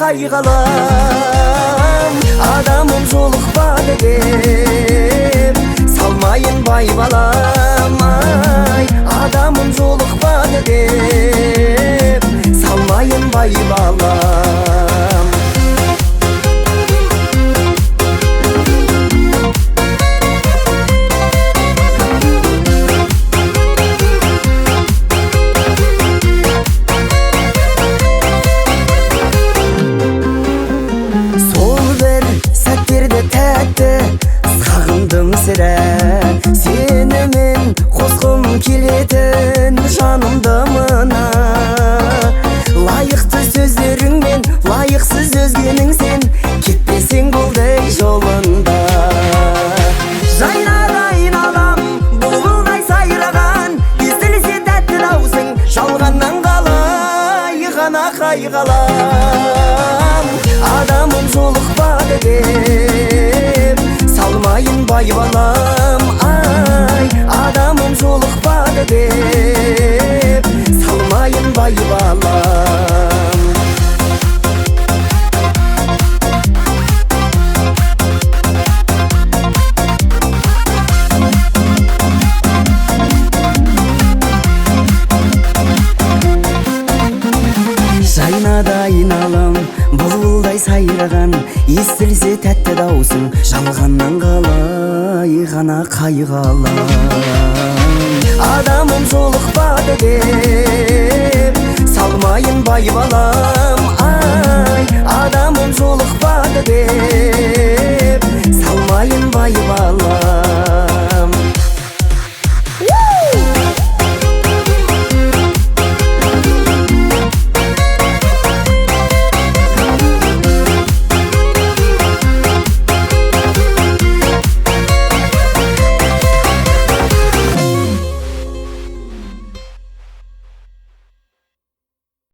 қайғалам. Адамым жолықпады деп салмайын бай балам, ай, адамым жолықпады деп салмайын бай балам. Тәтті сағындым сірә, сені мен қосқым келетін жанымды мына. Лайықты сөздеріңмен лайықсыз өзгенің сен, кетпесең болды жолында. Жайнады айналам бұлбұлдай сайраған, естілсе тәтті даусың жалғаннан қалай ғана қайғалам. Адамым жолықпады деп салмайын бай балам, ай, адамым жолықпады деп салмайын бай балам. Жайнады айналам бұлбұлдай сайраған, естілсе тәтті даусың жалғаннан қалай ғана қайғалам. Адамым жолықпады деп